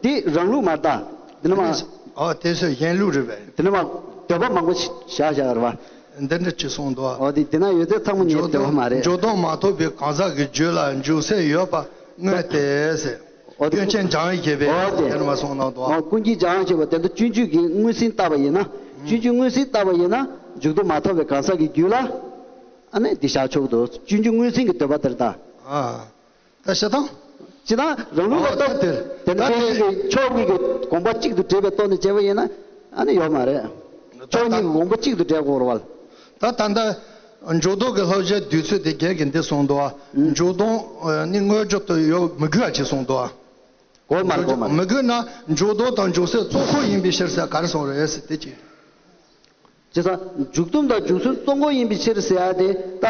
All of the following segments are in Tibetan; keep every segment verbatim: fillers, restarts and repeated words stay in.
དེ་རང་ལུགས་མ་རེད་ད། དེ་ནི་མ། ཨ་དེ་ཚོ་གཞན་ལུགས་རེད་པས། དེ་ནི་མ་འདོད་པ་མང་པོ་བཞག་བཞག་རེད་བ། འདི་འདྲ་ཅིག་གསུངས་འདུག་ཨ། ཨོ་དེ་དེ་ན་ཡོད་ཚད་ཚང་མ་ངའི་འདོད་པ་མ་རེད། འཇུག་ལྡོག་མ་ཐོབ་པའི་གང་ཟག་གི་རྒྱུད་ལ་འཇུག་སེམས་ཡོད་པ་དངོས་ཏེ་ཟེར། ཨོ་དེ། སྐྱོན་ཅན་སྦྱང་བའི་བྱེད་པས། ཨོ་དེ། དེ་ནི་མ་གསུངས་གནང་འདུག་ཨ། ཨོ་ཀུན་གྱིས་སྦྱང་བའི་བྱེད་པ་དེ་ཚོ་སྤྱོད་འཇུག་གི་མངོན་སུམ་བརྟག་པ་ཡིན་ན། སྤྱོད་འཇུག་མངོན་སུམ་བརྟག་པ་ཡིན་ན་འཇུག་ལྡོག་མ་ཐོབ་པའི་གང་ཟག་གི་རྒྱུད་ལ། ཨ་ནི་འདི་བཞག་ཆོག་འདུག་སྤྱོད་འཇུག་མངོན་སུམ་གྱི་འདོད་པ་དེར་ད། ཨ། ད་བྱེད་སྟངས། སྤྱིར་བཏང་རང་ལུགས་ལ་ཨོ་ད་ལྟོས། དེ་དེ་ད་ནི་ད་ཕན་ཚུན་གྱི་ཕྱོགས་གཉིས་ཀྱི་དགོངས་པ་གཅིག་ཏུ་འགྲེལ་བའི་ཐོག་ནས་བྱས་པ་ཡིན་ན་ཨ་ནི་ཡོད་མ་རེད། ད་ཕྱོགས་གཉིས་ཀྱི་དགོངས་པ་གཅིག་ཏུ་འགྲེལ་དགོས་རེད་བ། ད་ད་ལྟ་འཇུག་ལྡོག་གི་བསླབ་བྱའི་བསྡུས་ཚུལ་དེ་སྒེར་གྱི་འདི་གསུངས་འདུག་ཨ། ཨུ། འཇུག་ལྡོག་ནི་དངོས་སྦྱོར་དུ་ཡོད་མི་དགོས་པ་ཅིག་གསུངས་འདུག་ཨ། དགོས་མ་རེད། དགོས་མ་རེད། མི་དགོས་ན་འཇུག་ལྡོག་དང་འཇུག་སེམས་གཙོ་འཁོར་ཡིན་པའི་ཕྱིར་ཟེར་ག་རེ་གསུངས་རེད་ཟེར་དེ་གཅིག་བྱས་ཙང་འཇུག་སྡོམ་དང་འཇུག་སེམས་གཙོ་འཁོར་ཡིན་པའི་ཕྱིར་ཟེར་ཡ་དེ་ད་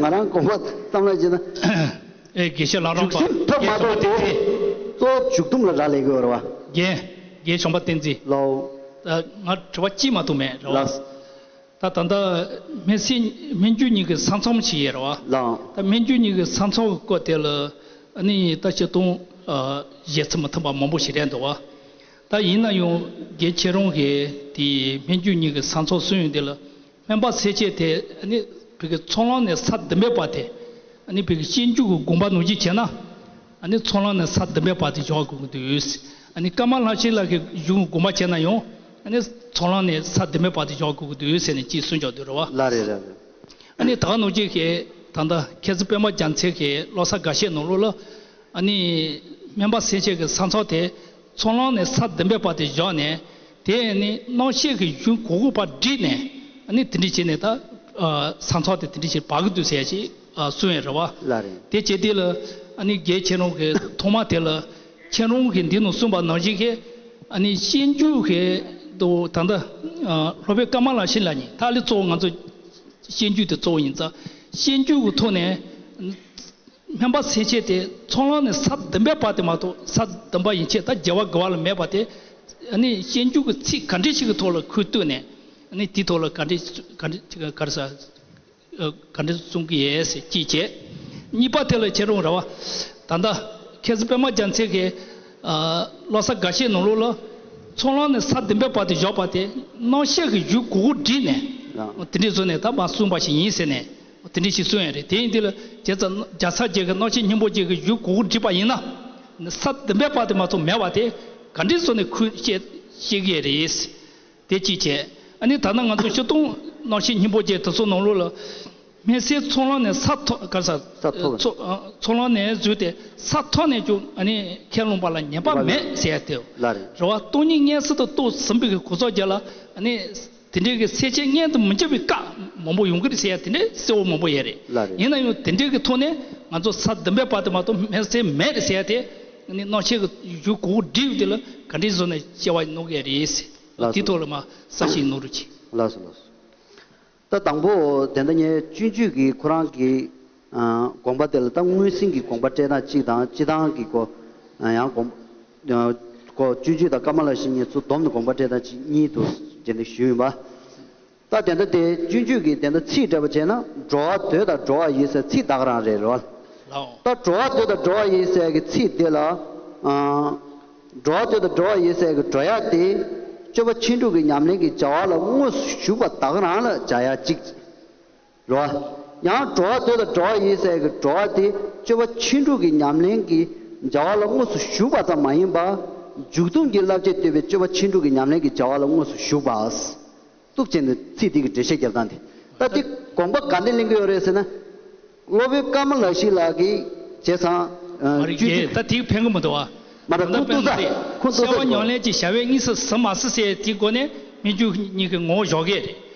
ང་རང་དགོངས་པ་བསམ་བློ་བྱས་ན། ཨེ་དགེ་བཤེས་ལགས་རང་འཇུག་སེམས་ཐོབ་མ་ཐོབ་དེ་གཙོ་བོ་འཇུག་སྡོམ་ལ་རག་ལས་དགོས་རེད་བ། རྒན། རྒན་གཞོན་པ་བསྟན་འཛིན། ལགས། ད་ང་དྲི་བ་གཅིག་མ་གཏོགས་མེད་རེད་བ། ལགས། ད་ད་ལྟ་སྨན་སེམས་སྨན་རྒྱུད་གཉིས་ཀྱི་ས་མཚམས་ཤིག་ཡོད་རེད་བ། ལགས། ད་སྨན་རྒྱུད་གཉིས་ཀྱི་ས་མཚམས་ཀྱི་སྐོར་དེ་ལ་ཨ་ནི་ད་སྤྱིར་བཏང་ཨ་བཞེད་ཚུལ་མི་མཐུན་པ་མང་པོ་ཞིག་རེད་འདུག་བ། ད་ཡིན་ན་ཡང་རྒན་ཁྱེད་རང་གིས་དེ་སྨན་རྒྱུད་གཉིས་ཀྱི་ས་མཚམས་སུན་ཡོང་དེ་ལ་སྨན་པ་སེམས་ཅན་དེ་ཨ་ནི་བོད་ཀྱི་ཚོགས་ལམ་ནས་ས་བདུན་པའི་བར་དེ་ཨ་ནི་བོད་ཀྱི་སྤྱོད་འཇུག་གི་དགོངས་པ་ནང་བཞིན་བྱས་ན། ཨ་ནི་ཚོགས་ལམ་ནས་ས་བདུན་པའི་བར་དུ་འཇོག་དགོས་ཀྱི་འདུག་ཨ་ནི་ཀ་མ་ལ་ཤཱི་ལ་གི་གཞུང་དགོངས་པ་བྱས་ན་ཡང་ཨ་ནི་ཚོགས་ལམ་ནས་ས་བདུན་པའི་བར་དུ་འཇོག་དགོས་ཀྱི་འདུག་ཟེར་ནས་ཅིག་གསུངས་འཇོག་འདུག་རེད་བ། ལགས་རེད་རེད་རེད། ཨ་ནི་ད་ག་ནང་བཞིན་གྱི་ད་ལྟ་མཁས་བཙུན་པད་མ་རྒྱལ་མཚན་གྱི་བློ་གསར་དགའ་བཤད་ནང་ལོགས་ལ་ཨ་ནི་སྨན་པ་སེམས་ཅན་གྱི་ས་མཚམས་དེ་ཚོགས་ལམ་ནས་ས་བདུན་པའི་བར་དུ་བཞག་ནས། དེ་ནི་རྣམ་བཤད་ཀྱི་གཞུང་གོ་གོ་བ་བསྒྲིགས་ནས་ཨ་ནི་དེ་འདྲ་བྱས་ནས་ད་ས་མཚམས་དེ་དེ་འདྲ་བྱས་བར་གི་འདུག་ཟེར་ཞིག་གསུང་ཡས་རེད་བ། ལགས་རེད། དེ་བྱས་དུས་ལ་ཨ་ནི་རྒན་ཁྱེད་རང་གི་ཐོག་མ་དེ་ལ་ཁྱེད་རང་གི་འདི་ནང་གསུངས་པ་ནང་བཞིན་གྱི་ཨ་ནི་སྤྱོད་འཇུག་གི་དུ་ད་ལྟ་སློབ་དཔོན་ཀ་མ་ལ་ཤཱི་ལ་ནི་ད་ལི་གཙོ་བོ་ང་ཚོ་སྤྱོད་འཇུག་དེ་གཙོ་བོ་ཡིན་ཙང་སྤྱོད་འཇུག་གི་ཐོག་ནས། སྨན་པ་སེམས་ཅན་དེ་ཚོགས་ལམ་ནས་ས་བདུན་པའི་བར་དེ་མ་གཏོགས་ས་བདུན་པ་ཡན་ཆད་ད་རྒྱལ་བ་དགེ་བ་ལ་མེད་པ་དེ། ཨ་ནི་སྤྱོད་འཇུག་གི་ཚིག་ག་འདྲ་ཞིག་གི་ཐོག་ལ་ཁུངས་གཏུགས་ནས་ཨ་ནི་དེའི་ཐོག་ལ་ག་འདྲ་ག་འདྲ་ག་རེ་ཟ་ག་འདྲ་གསུང་གི་ཡོད་ཟེར་གཅིག་བྱས། གཉིས་པ་དེ་ལ་ཁྱེད་རང་རེད་བ། ད་ལྟ་མཁས་བཙུན་པད་མ་རྒྱལ་མཚན་གྱི་བློ་གསར་དགའ་བཤད་ནང་ལོགས་ལ་ཚོགས་ལམ་ནས་ས་བདུན་པའི་བར་དུ་བཞག་པ་དེ་རྣམ་བཤད་ཀྱི་གཞུང་གོ་གོ་བསྒྲིགས་ནས་དེ་འདྲ་བཟོས་ནས་ད་མ་གསུངས་པ་ཞིག་ཡིན་ཟེར་ནས། དེ་འདྲ་ཞིག་གསུངས་ཡོད་རེད། དེ་ཡིན་དུས་ལ་བྱས་ཙང་རྒྱལ་ཚབ་རྗེ་གི་རྣམ་བཤད་སྙིང་པོ་རྗེ་གི་གཞུང་གོ་གོ་བསྒྲིགས་པ་ཡིན་ན། ས་བདུན་པའི་བར་དེ་མ་གཏོགས་མེད་པ་དེ་ག་འདྲ་བཟོས་ནས་ཁུངས་བཤད་བཤད་ཀྱི་ཡོད་རེད། དེ་གཅིག་བྱས། ཨ་ནི་ད་ལྟ་ང་ཚོ་སྤྱིར་བཏང་རྣམ་བཤད་སྙིང་པོ་རྗེ་དེ་ཚོ་ནང་ལོགས་ལ། སྨན་སེམས་ཚོགས་ལམ་ནས་ས་ཐོབ་ག་ས། ས་ཐོབ། ཚོགས་ཚོགས་ལམ་ནས་བཟོས་ཏེ་ས་ཐོབ་ནས་ཀྱང་ཨ་ནི་ཁས་བླངས་པ་ལ་ཉེས་པ་མེད་ཟེར་ཡ་དེ། ལགས་རེད། རེད་བ། སྟོང་ཉིད་མངོན་སུམ་དུ་རྟོགས་ཟིན་པའི་གི་གོ་ས་རྒྱ་ལ་ཨ་ནི། དེ་འདྲའི་གི་སེམས་ཅན་མངོན་དུ་མི་འགྱུར་བའི་བཀའ་མང་པོ་ཡོང་གི་རེད་ཟེར་ཡ་དེ་འདྲའི་གསལ་བོ་མང་པོ་ཡོད་རེད། ལགས་རེད། ཡིན་ན་ཡང་དེ་འདྲའི་གི་ཐོག་ནས་ང་ཚོ་ས་བདུན་པའི་བར་དུ་མ་གཏོགས་སྨན་སེམས་མེད་རེད་ཟེར་ཡ་དེ་ནི་རྣམ་བཤད་ཀྱི་གཞུང་གོ་གོ་བསྒྲིགས་ཡོད་དེ་ལ་ག་འདྲའི་བཟོ་ནས་དཔྱད་པ་གནང་གི་རེད་ཟེར། ལགས་སོ། དེའི་ཐོག་ལ་མ་ས་ཞིག་གནང་རོགས་གྱིས། ལགས་སོ་ལགས་སོ། ད་དང་པོ་དེ་འདྲ་ངས་སྤྱོད་འཇུག་གི་ཁོ་རང་གི་དགོངས་པ་དེ་ལ་ད་མངོན་སུམ་གྱི་དགོངས་པ་སྤྲད་ན་གཅིག་དང་སྤྱིར་བཏང་གི་གོ་ཡང་དགོངས་ཨ་ཀོ་སྤྱོད་འཇུག་དང་ཀ་མ་ལ་ཤཱི་གཉིས་ཚུར་བསྡོམས་ནས་དགོངས་པ་སྤྲད་ན་གཅིག་གཉིས་འདུག་དེ་འདྲ་ཞུས་ཡིན་པ། ད་དེ་འདྲ་དེ་སྤྱོད་འཇུག་གི་དེ་འདྲ་ཚིག་འགྲེལ་པ་བྱས་ན་འགྲོ་བ་འདོད་དང་འགྲོ་བ་ཡིན་ཟེར་ཚིག་ད་ག་རང་རེད་རོ། ལའོ། ད་འགྲོ་བ་འདོད་དང་འགྲོ་བ་ཡིན་ཟེར་གི་ཚིག་དེ་ལ་ཨ་འགྲོ་བ་འདོད་དང་འགྲོ་བ་ཡིན་ཟེར་གི་འགྲོ་ཡ་དེ་སྤྱོད་པ་ཆེན་དྲུག་གི་ཉམས་ལེན་གྱི་བྱ་བ་ལ་དངོས་སུ་ཞུགས་པ་ད་ག་རང་ལ་བྱ་ཡ་གཅིག་རོ། ཡང་འགྲོ་བ་འདོད་དང་འགྲོ་བ་ཡིན་ཟེར་གི་འགྲོ་བ་དེ་སྤྱོད་པ་ཆེན་དྲུག་གི་ཉམས་ལེན་གྱི་བྱ་བ་ལ་དངོས་སུ་ཞུགས་པ་ཙམ་མ་ཡིན་པར་འཇུག་སྡོམ་གྱི་བསླབ་བྱས་བསྟོད་པའི་སྤྱོད་པ་ཆེན་དྲུག་གི་ཉམས་ལེན་གྱི་བྱ་བ་ལ་དངོས་སུ་ཞུགས་པ། གཙུག་ཆེན་དུ་ཚིག་འདི་གི་འགྲེལ་བཤད་རྒྱབ་སྟངས་དེ། ད་འདི་དགོངས་པ་ག་འདྲ་ལེན་གྱི་ཡོད་རེད་ཟེར་ན། སློབ་དཔོན་ཀ་མ་ལ་ཤཱི་ལགས་ཀྱིས་བྱས་ཙང་། མ་རེད་ཀྱེ། ད་དེ་ཕན་གི་མི་འདུག་བ། མ་རེད། ཁུངས་གཏུགས་ས། ཁུངས་གཏུགས་ས། སྐྱེ་བ་ཉམས་ལེན་གྱི་བྱ་བའི་དངོས་སུ་ཟིན་མ་ཟིན་ཟེར་དེའི་སྒོ་ནས་སྨན་རྒྱུད་གཉིས་ཀྱི་ངོ་བོ་བཞག་གི་རེད།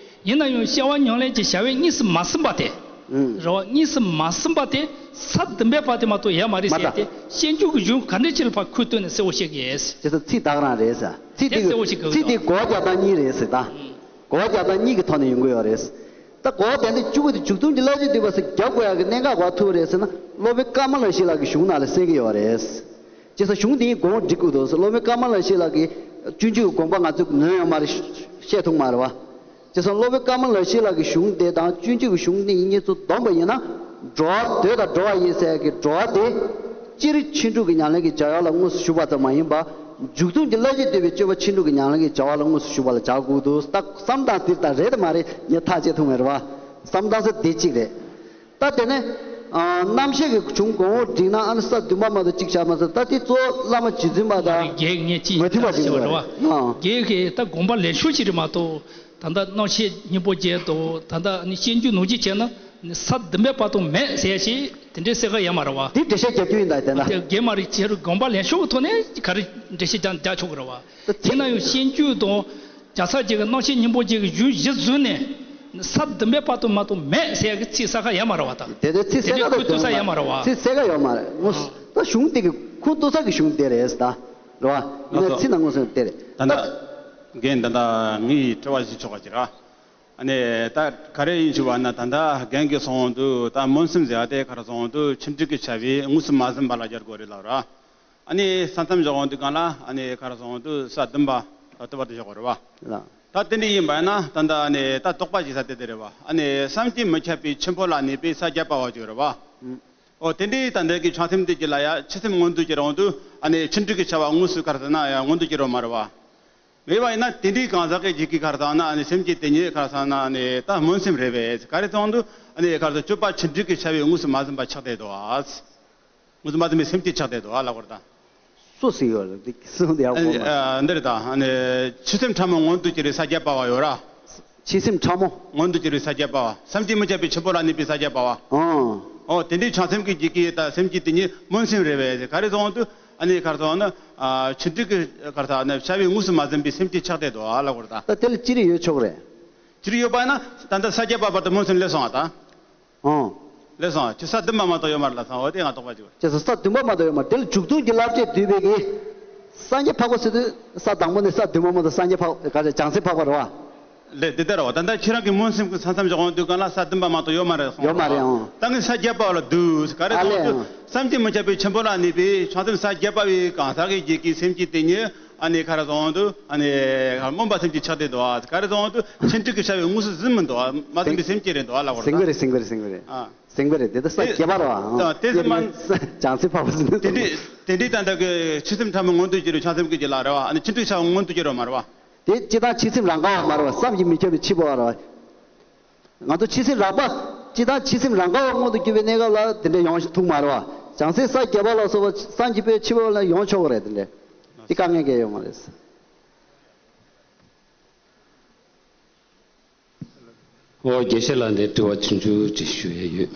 ཡིན་ན་ཡང་སྐྱེ་བ་ཉམས་ལེན་གྱི་བྱ་བའི་དངོས་སུ་མ་ཟིན་པ་དེ། ཨང་། རེད་བ། དངོས་སུ་མ་ཟིན་པ་དེ་ས་བདུན་པའི་བར་དེ་མ་གཏོགས་ཡོད་མ་རེད་ཟེར་ཏེ་སྤྱོད་འཇུག་གི་གཞུང་ག་འདྲ་ཅིག་ལ་ཕར་ཁུངས་གཏུགས་ནས་གསལ་བོ་བཤད་ཀྱི་ཡོད། དེ་ཚོ་ཚིག་ད་ག་རང་རེད་ཟེར། ཚིག་དེ་དེ་གསལ་བོ་ཞིག་གི་ཚིག་དེ་གོ་རྒྱག་སྟངས་གཉིས་རེད་ཟེར་ད། ཨང་། གོ་བ་རྒྱག་སྟངས་གཉིས་ཀྱི་ཐོག་ནས་ཡོང་གི་ཡོད་རེད། ད་གོ་བ་དེ་འདྲ་བཅུ་དགུ་དེ་འཇུག་སྡོམ་གྱི་བསླབ་བྱ་འདུས་པ་ཟེར་རྒྱབ་དགོས་ཡག་གི་གནད་འགག་ག་ཐུག་རེད་ཟེར་ན་སློབ་དཔོན་ཀ་མ་ལ་ཤཱི་ལགས་ཀྱི་གཞུང་ནང་ལ་གསལ་གྱི་ཡོད་རེད། བྱས་ཙང་གཞུང་འདིའི་དགོངས་འགྲིག་གི་འདུག་ཟེར། སློབ་དཔོན་ཀ་མ་ལ་ཤཱི་ལགས་ཀྱིས་སྤྱོད་འཇུག་གི་དགོངས་པ་ང་ཚོས་ནོན་ཡོད་མ་རེད། བཤད་ཐུབ་མ་རེད་བ། བྱས་ཙང་སློབ་དཔོན་ཀ་མ་ལ་ཤཱི་ལགས་ཀྱི་གཞུང་དེ་དང་སྤྱོད་འཇུག་གི་གཞུང་གཉིས་གཉིས་ཚུར་བསྡོམས་པ་ཡིན་ན་འགྲོ་བ་འདོད་དང་འགྲོ་བ་ཡིན་ཟེར་གྱི་འགྲོ་བ་དེ་སྤྱིར་ཆོས་དྲུག་གི་ཉམས་ལེན་གྱི་བྱ་བ་ལ་དངོས་སུ་ཞུགས་པ་ཙམ་མ་ཡིན་པར། མཇུག་སྡོམ་གྱི་བསླབ་བྱའི་བསྟོད་པའི་སྤྱོད་པ་ཕྱིན་དྲུག་གི་ཉམས་ལེན་གྱི་བྱ་བ་ལ་དངོས་སུ་ཞུགས་པ་ལ་བྱ་དགོས་འདུག། ད་བསམ་སྟངས་འདི་ལྟར་རེད་དམ་མ་རེད་ངས་ཐག་བཅད་ཐུབ་མེད་རེད་བ། བསམ་སྟངས་ཟེར་དེ་གཅིག་རེད། ད་དེ་ནས་ཨ་རྣམ་བཤད་ཀྱི་བྱུང་གོང་འོག་བསྒྲིགས་ན་ཨ་ནི་ས་བདུན་པ་མ་གཏོགས་གཅིག་བྱ་མ་ཟེར། ད་དེ་གཙོ་བོ་བླ་མ་རྗེ་བཙུན་པ་དང་རྒན་ངས་ཅིག་མ་མཐུན་པ་ཅིག་ཡོད་རེད་བ། ཨ། རྒན་གྱིས་ད་དགོངས་པ་ལེགས་ཤོས་ཅིག་རེད་མ་གཏོགས། ད་ལྟ་རྣམ་བཤད་སྙིང་པོ་བརྒྱད་དང་ད་ལྟ་ནི་བཤད་རྒྱུད་ནོར་རྒྱུད་བྱས་ན་ནི་ས་བདུན་པའི་བར་དུ་མེད་ཟེར་ཞིག་དེ་འདྲའི་གསལ་ཁ་ཡོད་མ་རེད་བ། དེ་འགྲེལ་བཤད་རྒྱག་རྒྱུ་ཡིན་ད་དེ་འདྲ། དེ་རྒན་མ་རེད་ཁྱེད་རང་དགོངས་པ་ལེགས་ཤོས་ཀྱི་ཐོག་ནས་ག་རེ་འགྲེལ་བཤད་རྒྱག་རྒྱག་ཆོག་གི་རེད་བ། ད་ཚིག་ཡིན་ན་ཡང་བཤད་རྒྱུད་དང་རྒྱལ་ཚབ་རྗེ་གི་རྣམ་བཤད་སྙིང་པོ་བརྒྱད་ཀྱི་གཞུང་གཞི་བཟུང་ནས་ས་བདུན་པའི་བར་དུ་མ་གཏོགས་མེད་ཟེར་ཡག་གི་ཚིག་གསལ་ཁ་ཡོད་མ་རེད་བ་ད། དེ་དེ་ཚིག་གསལ་ཁ་ཁུ་ཏོ་ས་ཡོད་མ་རེད་བ། ཚིག་གསལ་ཁ་ཡོད་མ་རེད་ངོ་། ད་གཞུང་དེ་གི་ཁུ་ཏོ་ས་གི་གཞུང་དེ་རེད་ད། རེད་བ། ཡིན་ན་ཚིག་ནང་ངོ་སོང་དེ་རེད། ད་ད་ལྟ་རྒན་ད་ལྟ་ངའི་དྲི་བ་གཞི་ཆོག་པ་ཅིག་ར། ཨ་ནི་ད་ག་རེ་ཡིན་ཞུ་བ་ན་ད་ལྟ་རྒན་གྱིས་གསུངས་དུས་ད་སྨོན་སེམས་ཟེར་བ་དེ་ག་རེ་གསུངས་དུས་ཕྱིན་དྲུག་གི་བྱ་བས་དངོས་སུ་མ་ཟིན་པ་ལ་སྦྱར་དགོས་རེད་ལབ་ར། ཨ་ནི་ས་མཚམས་བཞག་འོང་དུས་གང་ལ་ཨ་ནི་ག་རེ་གསུངས་དུས་ས་བདུན་པ་ལ་ལྟོས་པ་དེ་བཞག་དགོས་རེད་བ། ལགས། ད་དེ་འདྲ་ཡིན་པ་ན་ད་ལྟ་ཨ་ནི་ད་དོགས་པ་ཞིག་ས་དེ་དེ་རེད་བ། ཨ་ནི་བསམ་གྱིས་མི་ཁྱབ་པའི་ཆེན་པོ་ལ་གནས་པའི་ས་བརྒྱད་པ་བ་ཅིག་རེད་བ། ཨོ་དེ་འདྲའི་ད་འདྲ་གི་བྱང་སེམས་དེ་གྱི་ལ་ཡ་ཆོས་སེམས་མངོན་དུ་གྱུར་འོང་དུས་ཨ་ནི་ཕྱིན་དྲུག་གི་བྱ་བ་དངོས་སུ་ག་རེ་ཟེར་ན་ཡ་མངོན་དུ་གྱུར་བ་མ་རེད་བ། མེད་པ་ཡིན་ན་དེ་འདྲའི་གང་ཟག་གི་རྒྱུད་ཀྱི་ག་རེ་ཟེར་ན་ཨ་ནི་སེམས་ཀྱི་དེ་ཉིད་ག་རེ་ཟེར་ན་ཨ་ནི་ད་སྨོན་སེམས་རེད་པས། ག་རེ་ཙང་དུ་ཨ་ནི་ག་རེ་ཟེར་སྤྱོད་པ་ཕྱིན་དྲུག་གི་བྱ་བས་དངོས་སུ་མ་ཟིན་པ་ཆགས་བསྡད་འདུག་ཨ། དངོས་སུ་མ་ཟིན་པའི་སེམས་ཀྱིས་ཆགས་བསྡད་འདུག་ཨ་ལབ་དགོས་རེད་ད། སུ་ཟེར་ཡོད་རེད་དེ་གསུང་དེ་ཡག་པོ་མ། ཨ་འདི་རེད་ད་ཨ་ནི་ཆོས་སེམས་ཕྲ་མོ་མངོན་དུ་གྱུར་བའི་ས་བརྒྱད་པ་བ་ཡོད་ར། ཆོས་སེམས་ཕྲ་མོ། མངོན་དུ་གྱུར་བའི་ས་བརྒྱད་པ་བ། བསམ་གྱིས་མི་ཁྱབ་པའི་ཆེན་པོ་ལ་གནས་པའི་ས་བརྒྱད་པ་བ། ཨང་། ཨོ་དེ་འདྲའི་བྱང་སེམས་ཀྱི་རྒྱུད་ཀྱི་ད་སེམས་ཀྱི་དེ་ཉིད་སྨོན་སེམས་རེད་པས། ག་རེ་ཙང་དུ་ཨ་ནི་ག་རེ་ཙང་ན་ཨ་ཆོས་དྲུག་གི་ག་རེ་ཟེར་ན་བྱ་བའི་དངོས་སུ་མ་ཟིན་པའི་སེམས་ཀྱིས་ཆགས་བསྡད་འདུག་ཨ་ལབ་དགོས་རེད་ད། ད་དེ་ལ་ཅི་རིགས་ཡོད་ཆོག་རེད། ཅི་རིགས་ཡོད་པ་ན་ད་ལྟ་ས་བརྒྱད་པ་བར་དུ་སྨོན་སེམས་སླེབས་སོང་ཨ་ད། ཨང་། ལགས་སོ། ཁྱེད་ས་བདུན་པ་མ་གཏོགས་ཡོད་མ་རེད་ལབ་སོང་། འོ་དེ་ང་དོགས་པ་ཅིག་ཡོད། ཁྱེད་ས་ས་བདུན་པ་མ་གཏོགས་ཡོད་མ་རེད། དེ་ལ་མཇུག་སྡོམ་གྱི་བསླབ་བྱ་བསྡུས་པའི་གི་སངས་རྒྱས་འཕགས་པ་ཟེར་དུས་ས་དང་པོ་ནས་ས་བདུན་པ་མ་གཏོགས་སངས་རྒྱས་འཕགས་ག་རེ་བྱང་སེམས་འཕགས་པ་རེད་བ། ལགས་དེ་ལྟར་རེད་བ། ད་ལྟ་ཁྱེད་རང་གི་སྨོན་སེམས་ཀྱི་ས་མཚམས་བཞག་འོང་དུས་གང་ལ་ས་བདུན་པ་མ་གཏོགས་ཡོད་མ་རེད་སོང་། ཡོད་མ་རེད་ཨང་། ད་ངས་ས་བརྒྱད་པ་ལ་བསྡུས། ག་རེ་ཨ་ལས་ཟེར་ཨང་། བསམ་གྱིས་མི་ཁྱབ་པའི་ཆེན་པོ་ལ་གནས་པའི་བྱང་སེམས་ས་བརྒྱད་པ་བའི་གང་ཟག་གི་རྒྱུད་ཀྱི་སེམས་ཀྱི་དེ་ཉིད་ཨ་ནི་ག་རེ་ཟེར་འོང་དུས་ཨ་ནི་སྨོན་པ་སེམས་ཀྱིས་ཆགས་བསྡད་འདུག་ཨ། ག་རེ་ཟེར་འོང་དུས་ཕྱིན་དྲུག་གི་བྱ་བའི་དངོས་སུ་ཟིན་མི་འདུག་ཨ། མ་ཟིན་པའི་སེམས་ཀྱི་རེད་འདུག་ཨ་ལབ་དགོས་རེད་ད། ཟིན་གི་རེད་ཟིན་གི་རེད་ཟིན་གི་རེད། ཨ། ཟིན་པ་རེད་དེ་ལྟར་ས་དེ་བརྒྱད་པ་རེད་བ། དེ་ཨང་། དེ་དེ་ཚེ་མ་བྱང་སེམས་འཕགས་པ་ཟིན་དེ་འདྲའི་དེ་འདྲའི་ད་ལྟ་གི་ཆོས་སེམས་ཕྲ་མོ་མངོན་དུ་གྱུར་བའི་བྱང་སེམས་ཀྱི་རྒྱུད་ལ་རེད་བ། ཨ་ནི་ཕྱིན་དྲུག་བྱ་བ་མངོན་དུ་གྱུར་བ་མ་རེད་བ། དེ་སྤྱིར་བཏང་ཆོས་སེམས་རང་ག་བ་མ་རེད་བ། བསམ་གྱིས་མི་ཁྱབ་པའི་ཕྱི་པོ་བ་རེད་བ། ང་ཚོ་ཆོས་སེམས་རགས་པ་སྤྱིར་བཏང་ཆོས་སེམས་རང་ག་བ་མངོན་དུ་གྱུར་པའི་གནས་སྐབས་ལ་དེ་འདྲ་ཡོང་ཐུབ་མ་རེད་བ། བྱང་སེམས་ས་བརྒྱད་པ་ལ་སོགས་པ་བསམ་གྱིས་མི་ཁྱབ་པའི་ཕྱི་པོ་ལ་ཡོང་ཆོག་གི་རེད་དེ་འདྲ། དེ་དཀའ་ངལ་གང་ཡང་ཡོད་མ་རེད། ཨོ་དགེ་བཤེས་ལགས་འདི་དྲི་བ་ཆུང་ཆུང་ཅིག་ཞུ་ཡས་ཡོད།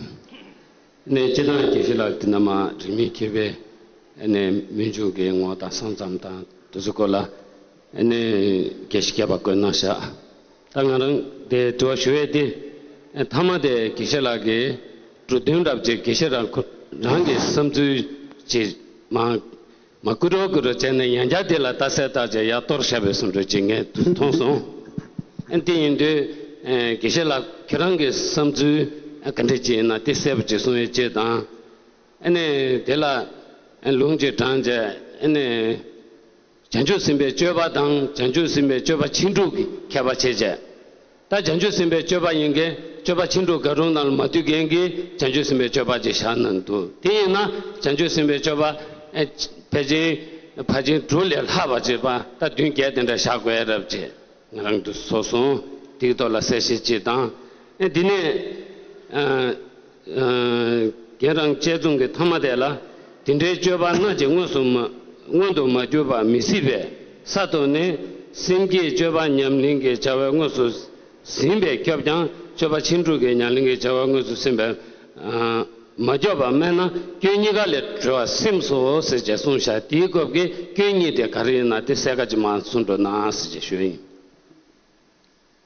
ནས་སྤྱིར་བཏང་དགེ་བཤེས་ལགས་འདི་ནས་མར་རིས་མེད་མཁས་པའི་ནས་སྨོན་འཇུག་གི་ངོ་དང་ས་མཚམས་དང་དེ་ཚོ་སྐོར་ལ་ནས་རྒྱས་བཤད་རྒྱས་པ་བཀོད་གནང་ཤག་ད་ང་རང་དེ་དྲི་བ་ཞུ་ཡས་དེ་མཐའ་མ་དེ་དགེ་བཤེས་ལགས་ཀྱིས་འབྲུ་དོན་རབ་རྒྱས་དགེ་བཤེས་རང་ཁོ་རང་གི་བསམ་ཚུལ་ཅིག་མར། མ་བསྐུར་རོགས་བསྐུར་རོགས་བྱས་ནས་ཡང་བསྐྱར་དེ་ལ་རྟགས་གསལ་རྟགས་ཅན་ཡར་གཏོར་བཞག་པའི་བཟོ་འདྲ་ཅིག་ངས་མཐོང་སོང་། ཨ་དེ་ཡིན་དུས་ཨེ་དགེ་བཤེས་ལགས་ཁྱེད་རང་གི་བསམ་ཚུལ་ཨ་ག་འདྲ་ཅིག་ཡིན་ན་དེ་གསལ་པོ་ཅིག་གསུང་ཡས་ཅིག་དང་། ཨ་ནི་དེ་ལ་ཨ་ལུང་ཅིག་དྲངས་བྱས་ཨ་ནི་བྱང་ཆུབ་སེམས་དཔའི་སྤྱོད་པ་དང་བྱང་ཆུབ་སེམས་དཔའི་སྤྱོད་པ་ཕྱིན་དྲུག་གི་ཁྱད་པར་ཕྱེ་བྱས། ད་བྱང་ཆུབ་སེམས་དཔའི་སྤྱོད་པ་ཡིན་མཁན་སྤྱོད་པ་ཕྱིན་དྲུག་གང་རུང་ནང་ལ་མ་འདུས་མཁན་གྱིས་བྱང་ཆུབ་སེམས་དཔའི་སྤྱོད་པ་ཅིག་བཞག་གནང་འདུག་དེ་ཡིན་ན་བྱང་ཆུབ་སེམས་དཔའི་སྤྱོད་པ་ཨེ་ཕལ་ཆེར་ཕལ་ཆེར་དྲུག་ལས་ལྷག་པ་ཅིག་པ་ད་བདུན་བརྒྱད་དེ་འདྲ་བཞག་དགོས་ཡ་རབས་ཅིག་ང་རང་དུ་བཟོ་སོང་། དེའི་ཐོག་ལ་གསལ་བཤད་ཅིག་དང་། ཨེ་འདི་ནས་ཨ། རྒན་རང་དཔྱད་རྩོམ་གྱི་མཐའ་མ་དེ་ལ། དེ་འདྲའི་སྤྱོད་པ་སྣ་གཅིག་མངོན་སུམ་མངོན་དུ་མ་གྱུར་པ་མི་སྲིད་པས་ས་ཐོག་ནས་སེམས་བསྐྱེད་སྤྱོད་པ་ཉམས་ལེན་གྱི་བྱ་བས་དངོས་སུ་ཟིན་པས་སྐྱོབ་ཀྱང་སྤྱོད་པ་ཕྱིན་དྲུག་གི་ཉམས་ལེན་གྱི་བྱ་བས་དངོས་སུ་ཟིན་པས་མ་སྐྱོབ་པ་སྨྲས་ན་སྐྱོན་གཉིས་ཀ་ལས་གྲོལ་བར་སེམས་སོ་ཟེར་བྱས་གསུངས་བཞག་དེའི་སྐབས་ཀྱི་སྐྱོན་གཉིས་དེ་ག་རེ་ཡིན་ན་དེ་གསལ་ཁ་ཅིག་མར་གསུང་རོགས་གནང་ཟེར་བྱས་ཞུས་ཡིན།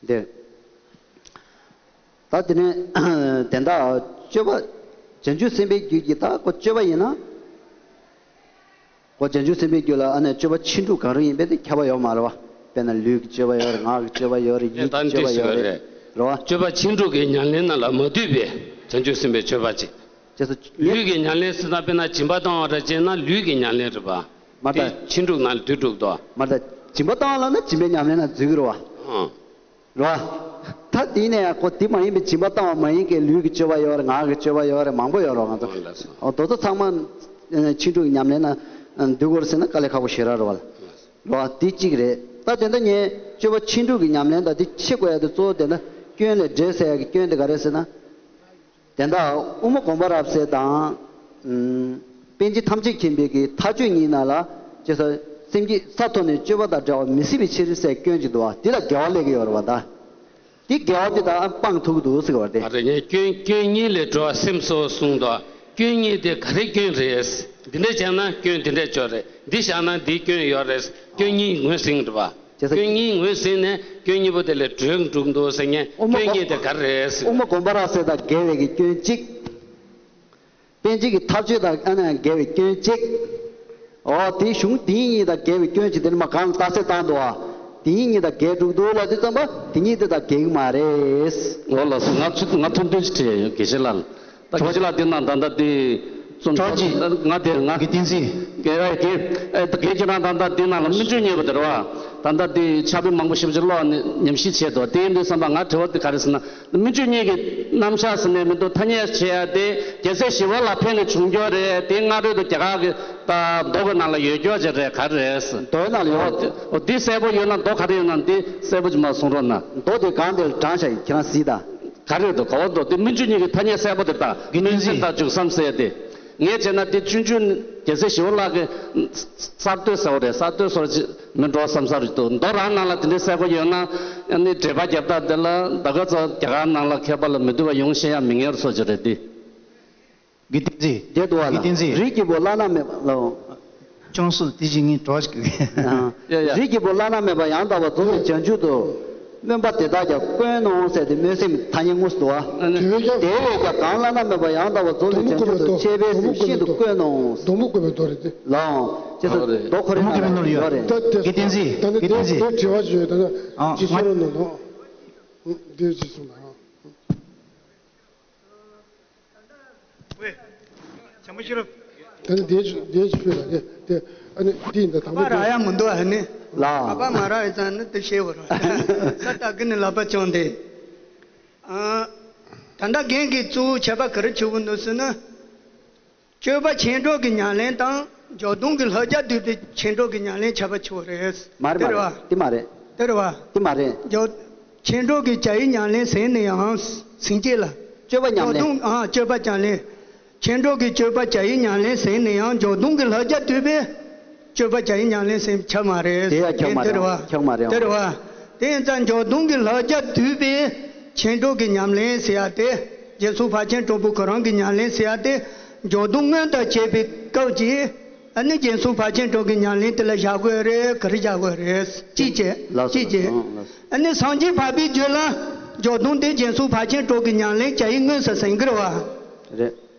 འདིར། ད་དེ་ནས་དེ་འདྲ་སྤྱོད་པ། བྱང་ཆུབ་སེམས་དཔའི་རྒྱུད་ཀྱི་ད་ཁོ་སྤྱོད་པ་ཡིན་ན། ཁོ་བྱང་ཆུབ་སེམས་དཔའི་རྒྱུད་ལ་ཨ་ནི་སྤྱོད་པ་ཕྱིན་དྲུག་གང་རུང་ཡིན་པས་དེ་ཁྱབ་པ་ཡོད་མ་རེད་བ། དཔེར་ན་ལུས་ཀྱི་སྤྱོད་པ་ཡོད་རེད། ངག་གི་སྤྱོད་པ་ཡོད་རེད། ཡིད་ཀྱི་སྤྱོད་པ་ཡོད་རེད། རེད་བ། སྤྱོད་པ་ཕྱིན་དྲུག་གི་ཉམས་ལེན་རྣམས་ལ་མ་འདུས་པའི་བྱང་ཆུབ་སེམས་དཔའི་སྤྱོད་པ་ཅིག་ཅེས་སོ། ལུས་ཀྱི་ཉམས་ལེན་ཟེར་ན་དཔེར་ན་སྦྱིན་པ་བཏང་བ་འདྲ་བྱས་ན་ལུས་ཀྱི་ཉམས་ལེན་རེད་པ། མ་དེ་ད། ཕྱིན་དྲུག་ནང་ལ་འདུས་འགྲོ་གི་འདུག་མ་ད། སྦྱིན་པ་བཏང་བ་ལ་ན་སྦྱིན་པའི་ཉམས་ལེན་ན་འཛུལ་གི་རེད་བ། ཨང་། རེད་བ། ད་དེ་ནས་ཁོ་དེ་མ་ཡིན་པའི་སྦྱིན་པ་བཏང་བ་མ་ཡིན་གྱི་ལུས་ཀྱི་སྤྱོད་པ་ཡོད་རེད། ངག་གི་སྤྱོད་པ་ཡོད་རེད། མང་པོ་ཡོད་རེད་ང་ཚོ། ཨོ་ལགས་སོ། ཨོ་དེ་ཚོ་ཚང་མ་ཕྱིན་དྲུག་གི་ཉམས་ལེན་ན་འདུས་དགོས་རེད་ཟེར་ན་དཀའ་ལས་ཁག་པོ་ཞེ་དྲག་རེད་བ། རོ། དེ་གཅིག་རེད། ད་དེ་འདྲ་ངས་སྤྱོད་པ་ཕྱིན་དྲུག་གི་ཉམས་ལེན་དང་དེ་ཕྱེ་དགོས་ཡ་དེ་གཙོ་བོ་དེ་འདྲ་སྐྱོན་ལས་འབྲས་ཟེར་ཡ་གི་སྐྱོན་དེ་ག་རེ་ཟེར་ན། དེ་འདྲ་དབུ་མ་དགོངས་པ་རབ་གསལ་དང་། ཨུམ། པཎ་ཆེན་ཐམས་ཅད་མཁྱེན་པའི་གི་མཐའ་དཔྱོད་གཉིས་ནང་ལ་ཅེས་སེམས་བསྐྱེད་ས་མཐོ་ནས་སྤྱོད་པ་དང་བྲལ་བ་མི་སྲིད་པའི་ཕྱིར་ཟེར་སྐྱོན་ཅིག་འདུག་བ། འདི་ལ་འགལ་བ་སླེབས་ཀྱི་ཡོད་རེད་བ་ད། འདི་འགལ་བ་འདི་དག་སྤང་ཐུབ་ཀྱི་འདུག་ཟེར་བ་རེད། ཨ་རེ་ངས་སྐྱོན་སྐྱོན་གཉིས་ལས་གྲོལ་བ་སེམས་གསོ་གསུངས་འདུག་སྐྱོན་གཉིས་དེ་ག་རེ་སྐྱོན་རེད། འདི་འདྲ་བྱས་ན་སྐྱོན་འདི་འདྲ་བྱོས་རེད། འདི་བཞག་ན་འདིའི་སྐྱོན་ཡོད་རེད། སྐྱོན་གཉིས་ངོས་ཟིན་རེད་བ། བྱས་ཙང་སྐྱོན་གཉིས་ངོས་ཟིན་ནས་སྐྱོན་གཉིས་པོ་དེ་ལས་གྲོལ་འགྲོ་གི་འདུག་ཟེར་ངས་དབུ་མ་སྐྱོན་གཉིས་དེ་ག་རེ་རེད་ཟེར། དབུ་མ་དགོངས་པ་རབ་གསལ་དང་འགལ་བའི་གི་སྐྱོན་གཅིག་པཎ་ཆེན་གྱི་མཐའ་དཔྱོད་དང་ཨ་ནི་འགལ་བའི་སྐྱོན་གཅིག་འོ་དེའི་གཞུང་དེ་གཉིས་དང་འགལ་བའི་སྐྱོན་གཅིག་དེ་ནི་མ་གང་རྟགས་གསལ་བཏང་འདུག་ཨ། དེ་གཉིས་དང་འགལ་འགྲོ་གི་འདུག་ལབ་དུས་ཙམ་པ་དེ་གཉིས་དེ་དང་འགལ་གྱི་མ་རེད། འོ་ལགས་སོ། ང་ཚོ་ང་ཐུང་ཐུང་ཅིག་དྲིས་ཡ་ཡོད། དགེ་བཤེས་ལགས། ད་དགེ་བཤེས་ལགས་དེ་ན་ད་ལྟ་དེ་རྩོམ་གྲོགས་ཀྱི་ང་དེ་ང་གི་བསྟན་འཛིན། དགེ་དགེ་ཁྱེད་རང་ད་ལྟ་དེ་ནང་ལ་སྨིན་བྱེད་གཉིས་པོ་དེ་རེད་བ། ད་ལྟ་དེ་ཕྱག་དཔེ་མང་པོ་ཞིབ་ཅིག་ཀློག་ནས་ཉམས་ཞིབ་བྱས་འདུག་དེ་ཡིན་དུས་ཙམ་པ་ང་དྲི་བ་དེ་ག་རེ་ཟེར་ན། སྨིན་བྱེད་གཉིས་ཀྱི་རྣམ་གཞག་ཟེར་ནས་མི་འདུག་ཐ་སྙད་བྱེད་ཡ་དེ་རྒྱལ་སྲས་ཞི་བ་ལྷ་ཕན་ནས་བྱུང་རྒྱུ་རེད། དེ་སྔ་རོལ་དུ་རྒྱ་གར་གྱི་ད་མདོ་གི་ནང་ལ་ཡོད་རྒྱུ་ཅིག་རེད། ག་རེ་རེད། མདོའི་ནང་ལ་ཡོད། འོ་དེ་གསལ་པོ་ཡོད་ན་མདོ་ག་རེ་ཡོད་ན་འདི་གསལ་པོ་ཅིག་མར་གསུང་རོགས་གནང་། མདོ་དེ་གང་དེ་ལ་དྲངས་བཞག་ཡིན། ཁྱེད་རང་གཟིགས་དང་། ག་རེ་རེད་འདུག་ག་བ་འདུག་དེ་སྨིན་བྱེད་གཉིས་ཀྱི་ཐ་སྙད་གསལ་པོ་དེ་དང་། དགེ་འདུན་སྨིན་བྱེད་རྩིས། དང་འཇུག་མཚམས་ཟེར་ཡ་དེ། ངས་བྱས་ན་དེ་སྤྱོད་འཇུག་རྒྱལ་སྲས་ཞི་བ་ལྷ་གི་གསར་གཏོད་ཟེར་བ་རེད། གསར་གཏོད་སོགས་ཅིག་མིན་འགྲོ་བསམ་ས་རེད་འདུག་མདོ་རང་ནང་ལ་དེ་འདྲའི་གསལ་པོ་ཡོད་ན་ཨ་ནི་འགྲེལ་པ་རྒྱབ་སྟངས་དེ་ལ་ད་ག་ཚོད་རྒྱ་གར་ནང་ལ་མཁས་པ་ལ་མི་འདུག་ག་ཡོང་ཤེས་ཡ་མི་ངེས་པ་སོགས་ཅིག་རེད་དེ། དགེ་བསྟན་འཛིན། དེ་འདུག་བ་ལ། དགེ་བསྟན་འཛིན། རིགས་ཀྱི་བུ་བླ་ན་མེད་པ་ལ། ཅུང་ཟད་དེ་བཞིན་ངས་གྲོགས་ཤིག་ཨ། ཡ་ཡ། རིགས་ཀྱི་བུ་བླ་ན་མེད་པ་ཡང་དག་པར་རྫོགས་པའི་བྱང་ཆུབ་ཏུ། སྨོན་པ་དེ་དག་ཀྱང་དཀོན་ནོ་ཟེར་ཏེ་སྨོན་སེམས་ཐ་སྙད་དངོས་སུ་འདུག་བ། ཨ་ནི། དེ་བས་ཀྱང་དེ་བས་ཀྱང་གང་བླ་ན་མེད་པ་ཡང་དག་པར་རྫོགས་པའི་བྱང་ཆུབ་ཏུ་གཅེས་པའི་སེམས་ཤིན་ཏུ་དཀོན་ནོ། སྡོང་པོ་བཀོད་པའི་མདོ་རེད་དེ། ལའང་། ཅེས་སོ། ཨ་རེད། མདོ་ཁོ་རའི་ནང་ལ་ཡོད་རེད། ད་དེ་དགེ་བསྟན་འཛིན། ད་ནི་དགེ་བསྟན་འཛིན། དེ་དྲི་བ་བརྗོད་ད་ནི་ཨ་ཅི་ང་སོང་ར་ནོ་ནོ། དེ་ཅི་སོང་ན། ཝེ། བྱམས་པ་ཤེས་རབ། ད་ནི་དེ་ཅི་དེ་ཅི་ཕུད་ལ་དེ་དེ་ཨ་ནི་དེ་ཡིན་ད་དང་པོ་ཁ་པར་རག་ཡ་མི་འདུག་ཨ་ནི། ལ། ཁ་པར་མ་རག་ཡ་ཙང་ནི་དེ་ཤེས་བ་ར། ས་ད་གི་ནི་ལག་པ་བཅོང་དེ། ཨ། ད་ལྟ་རྒན་གྱིས་གཙོ་བོ་ཁྱད་པར་ག་རེ་ཆུ་བོ་འདུག་ཟེར་ན། སྤྱོད་པ་ཆེ་འགྲོ་གི་ཉམས་ལེན་དང་འཇོག་སྡོམ་གྱི་ལྷ་རྒྱ་བསྡུས་པའི་ཆེ་འགྲོ་གི་ཉམས་ལེན་ཁྱད་པར་ཆེ་བ་རེད། མ་རེད། དེ་མ་རེད་བ། རེད། དེ་མ་རེད། དེ་རེད་བ། དེ་མ་རེད། འཇོག་ཆེ་འགྲོ་གི་བྱ་ཡི་ཉམས་ལེན་ཟེར་ནས་ཡང་ཟིན་སྐྱེ་ལ། སྤྱོད་པ་ཉམས་ལེན། འཇོག་སྡོམ་ཨ་སྤྱོད་པ་ཉམས་ལེན། ཆེ་འགྲོ་གི་སྤྱོད་པ་བྱ་ཡི་ཉམས་ལེན་ཟེར་ནས་ཡང་འཇོག་སྡོམ་གྱི་ལྷ་རྒྱ་བསྡུས་པའི་སྤྱོད་པ་བྱ་ཡི་ཉམས་ལེན་ཟེར་ཁྱད་མ་རེད། དེ་ཡང་ཁྱད་མ་རེད། དེ་རེད་བ། ཁྱད་མ་རེད། དེ་རེད་བ། དེ་ཡིན་ཙང་འཇོག་སྡོམ་གྱི་ལྷ་རྒྱ་བསྡུས་པའི་ཆེ་འགྲོ་གི་ཉམས་ལེན་ཟེར་ཡ་དེ། རྒྱལ་སྲས་ཕར་ཕྱིན་དྲུག་པོ་ཁོ་རང་གི་ཉམས་ལེན་ཟེར་ཡ་དེ། འཇོག་སྡོམ་སྔོན་དང་བཅས་པའི་སྐབས་ཀྱི། ཨ་ནི་རྒྱལ་སྲས་ཕར་ཕྱིན་དྲུག་གི་ཉམས་ལེན་དེ་ལ་བཞག་དགོས་རེད། ག་རེ་བཞག་དགོས་རེད། གཅིག་བྱས། ལགས་སོ། གཅིག་བྱས། ལགས་སོ། ཨ་ནི་སངས་རྒྱས་འཕགས་པའི་རྒྱུད་ལ་འཇོག་སྡོམ་དེ་རྒྱལ་སྲས་ཕར་ཕྱིན་དྲུག་གི་ཉམས་ལེན་བྱ་ཡི་དངོས་སུ་ཟིན་གྱི་རེད་བ། རེད།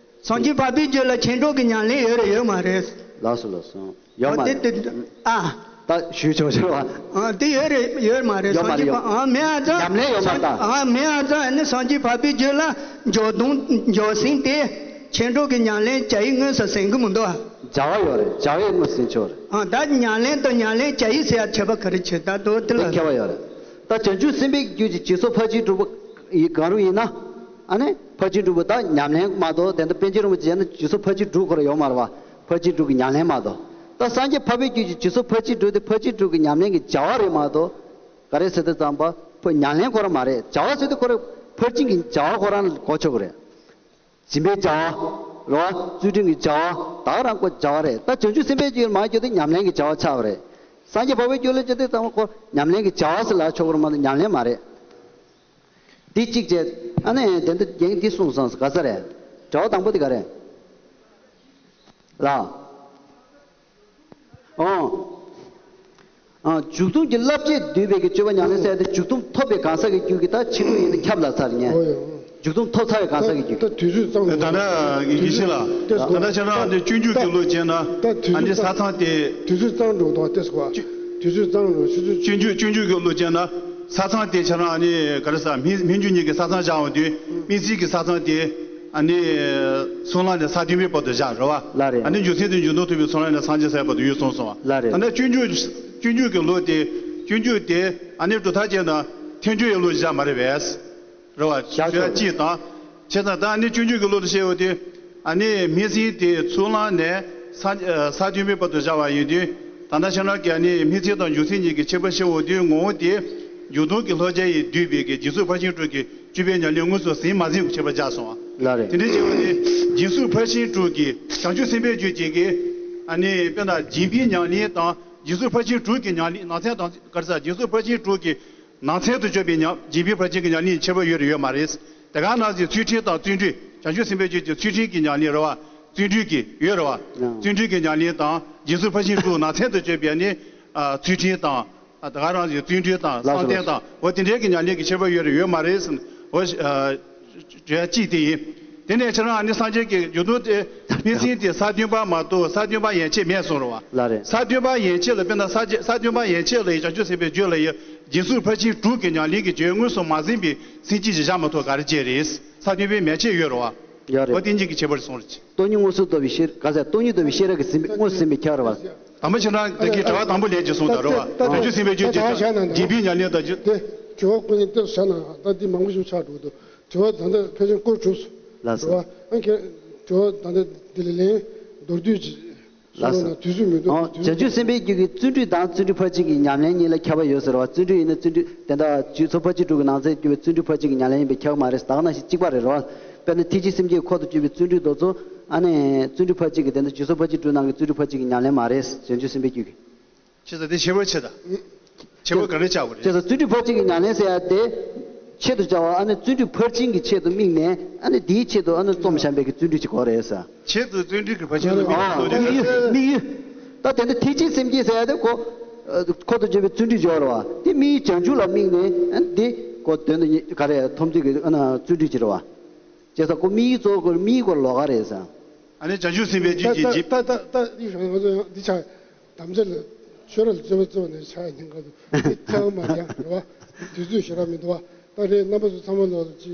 སངས་རྒྱས་འཕགས་པའི་རྒྱུད་ལ་ཆེ་འགྲོ་གི་ཉམས་ལེན་ཡོད་རེད་ཡོད་མ་རེད། ལགས་སོ་ལགས་སོ། ཡོད་མ་རེད། དེ་དེ་ཨ། ད་ཞུས་ཆོག་ཆོག་བ། ཨ་དེ་ཡོད་རེད་ཡོད་མ་རེད། ཡོད་མ་རེད། སངས་རྒྱས་པ་ཨ་མེད་ཨ་ཙང་། ཉམས་ལེན་ཡོད་མ་རེད་ད། ཨ་མེད་ཨ་ཙང་ཨ་ནི་སངས་རྒྱས་འཕགས་པའི་རྒྱུད་ལ་འཇོག་སྡོམ་འཇོག་ཟིན་དེ་ཆེ་འགྲོ་གི་ཉམས་ལེན་བྱ་ཡི་དངོས་སུ་ཟིན་གི་མི་འདུག་ཨ། བྱ་བ་ཡོད་རེད། བྱ་བའི་དངོས་ཟིན་ཆོག་རེད། ཨ་ད་ཉམས་ལེན་དང་ཉམས་ལེན་བྱ་ཡི་ཟེར་ཡ་ཁྱད་པར་ག་རེ་ཆེ་ད་དོ་དེ་ལ། ཁྱད་པར་ཡོད་རེད། ད་བྱང་ཆུབ་སེམས་དཔའི་རྒྱུད་ཀྱི་རྗེས་སུ་ཕར་ཕྱིན་དྲུག་པོ་ཡི་གང་རུང་ཡིན་ན། ཨ་ནི་ཕར་ཕྱིན་དྲུག་པོ་ད་ཉམས་ལེན་མ་གཏོགས་དེ་འདྲ་པཎ་ཆེན་རིན་པོ་ཆེ་ཡང་ན་རྗེས་སུ་ཕར་ཕྱིན་དྲུག་ཁོ་རང་ཡོད་མ་རེད་བ། ཕར་ཕྱིན་དྲུག་གི་ཉམས་ལེན་མ་གཏོགས། ད་སངས་རྒྱས་འཕགས་པའི་རྒྱུད་ཀྱི་རྗེས་སུ་ཕར་ཕྱིན་དྲུག་དེ་ཕར་ཕྱིན་དྲུག་གི་ཉམས་ལེན་གྱི་བྱ་བ་རེད་མ་གཏོགས། ག་རེ་ཟེར་དུས་ཙམ་པ་ཁོ་ཉམས་ལེན་ཁོ་རང་མ་རེད། བྱ་བ་ཟེར་དུས་ཁོ་རང་ཕར་ཕྱིན་གྱི་བྱ་བ་ཁོ་རང་ལ་གོ་ཆོག་གི་རེད། སྦྱིན་པའི་བྱ་བ། རེད་བ། བརྩོན་འགྲུས་ཀྱི་བྱ་བ། ད་ག་རང་ཁོ་བྱ་བ་རེད། ད་བྱང་ཆུབ་སེམས་དཔའི་རྒྱུད་མ་གྱུར་ཏེ་ཉམས་ལེན་གྱི་བྱ་བ་ཆགས་པ་རེད། སངས་རྒྱས་འཕགས་པའི་རྒྱུད་ལ་སྐྱེ་དུས་ཙམ་པ་ཁོ་ཉམས་ལེན་གྱི་བྱ་བ་ཟེར་ལབ་ཆོག་གི་རེད་མ་གཏོགས་ཉམས་ལེན་མ་རེད། འདི་གཅིག་བྱས། ཨ་ནི་དེ་འདི་རྒྱན་འདི་གསུངས་སོང་ག་ས་རེད། དྲི་བ་དང་པོ་འདི་ག་རེད། ལ། ཨོ། ཨ་མཇུག་སྡོམ་གྱི་བསླབ་བྱས་བསྡུས་པའི་གི་སྤྱོད་པ་ཉམས་ལེན་ཟེར་ཏེ་མཇུག་སྡོམ་ཐོབ་པའི་གང་ཟག་གི་རྒྱུད་ཀྱི་ད་ཕྱིན་དྲུག་ཡིན་ན་ཁྱབ་ལ་ཚར་ཉེ། ཨོ་ཡ། མཇུག་སྡོམ་ཐོབ་ཚར་བའི་གང་ཟག་གི་རྒྱུད། ད་དུས་ཚོད་གཙང་འགྲོ། ད་ལྟ་ཡིད་ཆེས་ལ། ད་ལྟ་ཁྱེད་རང་འདི་སྤྱོད་འཇུག་གི་བློ་ཅན་ན་ད་དུས་ཚོད་ཨ་འདི་ས་ཚང་དེ། དུས་ཚོད་གཙང་འགྲོ་དང་ཏེ་སྐོར། དུས་ཚོད་གཙང་འགྲོ་ཆུ་ཚོད། སྤྱོད་འཇུག་སྤྱོད་འཇུག་གི་བློ་ཅན་ན་ས་ཚང་དེ་ཁྱེད་རང་ཨ་ནི་ག་རེ་ཟ་སྨིན་སྨིན་རྒྱུ་གཉིས་ཀྱི་ས་ཚང་བཞག་འོང་དུས་སྨིན་བྱེད་ཀྱི་ས་ཚང་དེ་ཨ་ནི་སོང་ལམ་ནས་ས་བདུན་པའི་བར་དུ་བཞག་རེད་བ། ལ་རེད། ཨ་ནི་རྒྱུ་མཚན་དེ་འཇུག་ལྡོག་ཐུབ་པའི་སོང་ལམ་ནས་སངས་རྒྱས་སའི་བར་དུ་ཡོད་གསུངས་སོང་བ། ལ་རེད། ད་ནི་སྤྱོད་འཇུག་སྤྱོད་འཇུག་གི་བློ་དེ་སྤྱོད་འཇུག་དེ་ཨ་ནི་གྲུབ་མཐའ་ཅན་དང་ཐལ་འགྱུར་ཡི་བློ་བཞག་མ་རེད་པས། རེད་བ། བཞག་ཆོག་ཅིག་དང་། བྱས་ཙང་ད་ཨ་ནི་སྤྱོད་འཇུག་གི་བློ་དེ་བཤད་འོ་དེ། ཨ་ནི་སྨིན་བྱེད་དེ་ཚུར་ལམ་ནས་ས་ས་བདུན་པའི་བར་དུ་བཞག་པ་ཡིན་དུས། ད་ལྟ་ཁྱེད་རང་གིས་ནི་སྨིན་བྱེད་དང་འཇུག་ཚད་གཉིས་ཀྱི་ཁྱད་པར་བཤད་འོ་དུས་ངོ་བོ་དེ་འཇུག་ལྡོག་གི་བསླབ་བྱ་ཡིས་བསྡུས་པའི་གི་རྗེས་ཚོགས་ཕར་ཕྱིན་དྲུག་གི་བཅུ་པའི་ཉམས་ལེན་དངོས་སུ་ཟིན་མ་ཟིན་གྱི་ཁྱད་པར་བཞག་སོང་བ། ལགས་རེད། དེ་འདྲའི་ཕྱིར་བ་ནི་རྗེས་ཚོགས་ཕར་ཕྱིན་དྲུག་གི་བྱང་ཆུབ་སེམས་དཔའི་རྒྱུད་ཅན་གྱི་ཨ་ནི་དཔེར་ན་སྦྱིན་པའི་ཉམས་ལེན་དང་རྗེས་ཚོགས་ཕར་ཕྱིན་དྲུག་གི་ཉམས་ལེན་ནང་ཚན་དང་ག་རེ་ཟེར་རྗེས་ཚོགས་ཕར་ཕྱིན་དྲུག་གི་ནང་ཚན་དུ་གྱུར་པའི་ཉམས་སྦྱིན་པའི་ཕར་ཕྱིན་གྱི་ཉམས་ལེན་ཁྱད་པར་ཡོད་རེད་ཡོད་མ་རེད། དེ་ག་ནང་བཞིན་ཚུལ་ཁྲིམས་དང་བརྩོན་འགྲུས་བྱང་ཆུབ་སེམས་དཔའི་རྒྱུད་ཀྱི་ཚུལ་ཁྲིམས་ཀྱི་ཉམས་ལེན་རེད་བ། བརྩོན་འགྲུས་ཀྱི་ཡོད་རེད་བ། ཨང་། བརྩོན་འགྲུས་ཀྱི་ཉམས་ལེན་དང་རྗེས་ཚོགས་ཕར་ཕྱིན་དྲུག་ནང་ཚན་དུ་གྱུར་པའི་ནི་ཨ་ཚུལ་ཁྲིམས་དང་། ཨ་ད་ག་རང་བཞིན་བརྩོན་འགྲུས་དང་ལགས་སོ་བསམ་གཏན་དང་འོ་དེ་འདྲའི་གི་ཉམས་ལེན་གྱི་ཁྱད་པར་ཡོད་རེད་ཡོད་མ་རེད་ཟེར། འོ་ཨ་བརྗོད་ཡ་གཅིག་དེ་ཡིན། དེ་ནས་ཁྱེད་རང་ཨ་ནི་སངས་རྒྱས་ཀྱི་རྒྱུ་ནོར་དེ་སྨིན་སེམས་དེ་ས་བདུན་པ་མ་གཏོགས་ས་བདུན་པ་ཡན་ཆད་མེད་གསུངས་རེད་བ། ལགས་རེད། ས་བདུན་པ་ཡན་ཆད་ལ་དཔེར་ན་ས་བཅད་ས་བདུན་པ་ཡན་ཆད་ལ་ཡི་བྱང་ཆུབ་སེམས་དཔའི་རྒྱུད་ལ་ཡི་རྗེས་ཚོགས་ཕར་ཕྱིན་དྲུག་གི་ཉམས་ལེན་གྱི་རྒྱུན་དངོས་སུ་མ་ཟིན་པའི་སེམས་བསྐྱེད་ཅིག་བཞག་མ་ཐུབ་ག་རེ་བྱས་རེད། ས་བདུན་པའི་མན་ཆད་ཡོད་རེད་བ། ཡོད་རེད། འོ་དེ་གཉིས་ཀྱི་ཁྱད་པར་གསུངས་རེད། སྟོང་ཉིད་མངོན་སུམ་རྟོགས་པའི་ཤེས་ག་ཟེར་སྟོང་ཉིད་རྟོགས་པའི་ཤེས་རབ་ཀྱི་ཟིན་པའི་དངོས་སུ་ཟིན་པའི་ཁྱད་རེད་བ། དམ་པ་ཁྱེད་རང་ད་གིན་དྲི་བ་དང་པོ་ལན་གཅིག་གསུངས་དང་རེད་བ། བྱང་ཆུབ་སེམས་དཔའི་རྒྱུད་ཀྱི་དང་སྦྱིན་པའི་ཉམས་ལེན་དང་རྗེས། དེ་དྲི་བ་ཀུན་ནས་ལྟོས་བྱ་ན་ད་འདི་མང་པོ་ཞིག་ཆགས་འགྲོ་འདུག་དྲི་བ་ད་ལྟ་ཕལ་ཆེར་སྐོར་གྲུབ་སོང་། ལགས་སོ། རེད་བ། ཨ་ཁྱེད་དྲི་བ་ད་ལྟ་འདི་ལ་ལན་མདོར་བསྡུས་ཅིག་ལགས་སོ། ཨོ། བྱང་ཆུབ་སེམས་དཔའི་རྒྱུད་ཀྱི་བརྩོན་འགྲུས་དང་བརྩོན་འགྲུས་ཕར་ཕྱིན་གྱི་ཉམས་ལེན་གཉིས་ལ་ཁྱད་པར་ཡོད་ཟེར་བ། བརྩོན་འགྲུས་ཡིན་ན་བརྩོན་འགྲུས་དེ་འདྲ་རྗེས་ཚོགས་ཕར་ཕྱིན་དྲུག་གི་ནང་ཚན་གྱུར་པའི་བརྩོན་འགྲུས་ཕར་ཕྱིན་གྱི་ཉམས་ལེན་ཡིན་པས་ཁྱད་པར་མ་རེད། ད་ག་ནང་བཞིན་གཅིག་པ་རེད་རོ། དཔེར་ན་ཐེག་ཆེན་སེམས་བསྐྱེད་འཁོར་དུ་གྱུར་པའི་བརྩོན་འགྲུས་དེ་ཚོ་ཨ་ནི་བརྩོན་འགྲུས་ཕར་ཕྱིན་གྱི་དེ་འདྲ་རྗེས་ཚོགས་ཕར་ཕྱིན་དྲུག་ནང་གི་བརྩོན་འགྲུས་ཕར་ཕྱིན་གྱི་ཉམས་ལེན་མ་རེད། བྱང་ཆུབ་སེམས་དཔའི་རྒྱུད་ཀྱི། ཅེས་དེ་ཁྱད་པར་ཆེ་ད། ཁྱད་པར་ག་རེ་ཆགས་པ་རེད། ཅེས་བརྩོན་འགྲུས་ཕར་ཕྱིན་གྱི་ཉམས་ལེན་ཟེར་ཡ་དེ། ཆེད་དུ་བྱ་བ་ཨ་ནི་བརྩོན་འགྲུས་ཕར་ཕྱིན་གྱི་ཆེད་དུ་དམིགས་ནས་ཨ་ནི་དེའི་ཆེད་དུ་ཨ་ནི་རྩོམ་བཞག་པའི་གི་བརྩོན་འགྲུས་ཅིག་གོ་རེད་ས། ཆེད་དུ་བརྩོན་འགྲུས་ཀྱི་ཕར་ཕྱིན་ལ་དམིགས་ཨ་ནས་རྩོམ་དམིགས་ཡུལ་དམིགས་ཡུལ། ད་དེ་འདྲ་ཐེག་ཆེན་སེམས་བསྐྱེད་ཟེར་ཡ་དེ་གོ། ཨ་འཁོར་དུ་གྱུར་པའི་བརྩོན་འགྲུས་སྦྱོར་བ་དེ་དམིགས་ཡུལ་བྱང་ཆུབ་ལ་དམིགས་ནས་ཨ་ནི་དེ་གོ་དོན་དུ་ག་རེ་ཐོབ་འདོད་ཀྱི་ཨ་ནི་བརྩོན་འགྲུས་ཅིག་རེད་བ། བྱས་ཙང་ཁོ་དམིགས་ཡུལ་གཙོ་བོ་དམིགས་ཡུལ་སྐོར་ལོགས་ཀ་རེད་ཟེར། ཨ་ནི་བྱང་ཆུབ་སེམས་དཔའི་རྒྱུད་ཀྱི་ད་རྗེ། ད་ད་ད་འདི་བྱ་ང་ཚོ་ཡང་འདི་བྱ་དམ་བཅའ་ལ་ཆོས་ར་ལ་རྩོད་པ་རྩོད་པ་ནས་ཆ་ཡ་ཉིན་ག་དུ་འདི་ཐེངས་མ་ཡང་རེད་བ། དུས་ཚོད་ཞེ་དྲག་མི་འདུག་བ། ད་རེད་རྣམ་པ་ཚོ་ཚང་མ་ལོག་ལ་ཅི་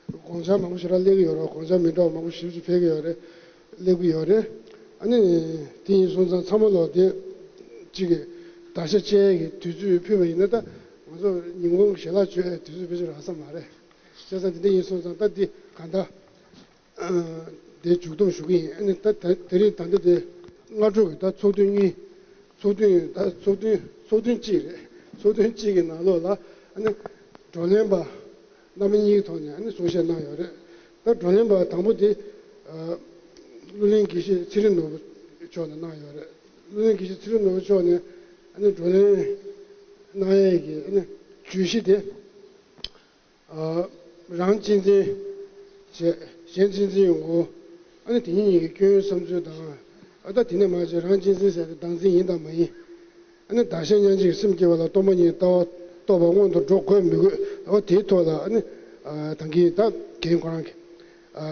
དགོངས་འཆར་མང་པོ་ཞེ་དྲག་སླེབས་ཀྱི་ཡོད་རེད། དགོངས་འཆར་མི་འདྲ་བ་མང་པོ་ཞེ་པོ་ཅིག་ཕེབས་ཀྱི་ཡོད་རེད། སླེབས་ཀྱི་ཡོད་རེད། ཨ་ནི་དེ་ཡིན་སོང་ཙང་ཚང་མ་ལོག་དེ་ཅིག་གི་བརྡར་ཤ་བཅད་ཡ་གི་དུས་ཚོད་ཕུལ་བ་ཡིན་ན་ད་ང་ཚོ་ཉིན་གུང་ཞལ་ལག་མཆོད་ཡ་དུས་ཚོད་ཕལ་ཆེར་རག་ས་མ་རེད། བྱས་ཙང་དེ་འདྲ་ཡིན་སོང་ཙང་ད་འདི་གང་ལྟར། ཨ་དེ་མཇུག་བསྡོམས་ཞུ་གི་ཡིན། ཨ་ནི་ད་ད་དེ་རིང་ད་ལྟ་དེ་སྔ་དྲོ་གི་ད་ཚོགས་ཐུན་གཉིས། ཚོགས་ཐུན་ད་ཚོགས་ཐུན་ཚོགས་ཐུན་གཅིག་རེད། ཚོགས་ཐུན་གཅིག་གི་ནང་ལོགས་ལ་ཨ་ནི་བགྲོ་གླེང་པ་རྣམ་པ་གཉིས་ཀྱི་ཐོག་ནས་ཨ་ནི་གསུང་བཤད་གནང་ཡོད་རེད། ད་བགྲོ་གླེང་པ་དང་པོ་དེ་ཨ་གླུ་ལེན་དགེ་བཤེས་ཚེ་རིང་ནོར་བུ་མཆོག་ནས་གནང་ཡོད་རེད། གླུ་ལེན་དགེ་བཤེས་ཚེ་རིང་ནོར་བུ་མཆོག་ནས་ཨ་ནི་བགྲོ་གླེང་གནང་ཡས་ཀྱི་ཨ་ནི་བརྗོད་གཞི་དེ། ཨ་རང་གཅེས་འཛིན་བྱས། གཞན་གཅེས་འཛིན་ཡོང་སྒོ། ཨ་ནི་དེ་གཉིས་གཉིས་ཀྱི་སྐྱོན་ཡོན་བསམ་ཚུལ་དང་། ཨ་ད་དེ་ནས་མར་བྱས་རང་གཅེས་འཛིན་ཟེར་ཏེ་བདག་འཛིན་ཡིན་དང་མ་ཡིན། ཨ་ནི་བདག་གཞན་མཉམ་བརྗེའི་སེམས་བསྐྱེད་པ་ལ་སྟོང་པ་ཉིད་ལྟ་བ་རྟོགས་པ་སྔོན་དུ་འགྲོ་དགོས་མི་དགོས། ཨ་དེའི་ཐོག་ལ་ཨ་ནི་ཨ་ད་གིན་ད་རྒན་ཁོ་རང་གིས་ཨ་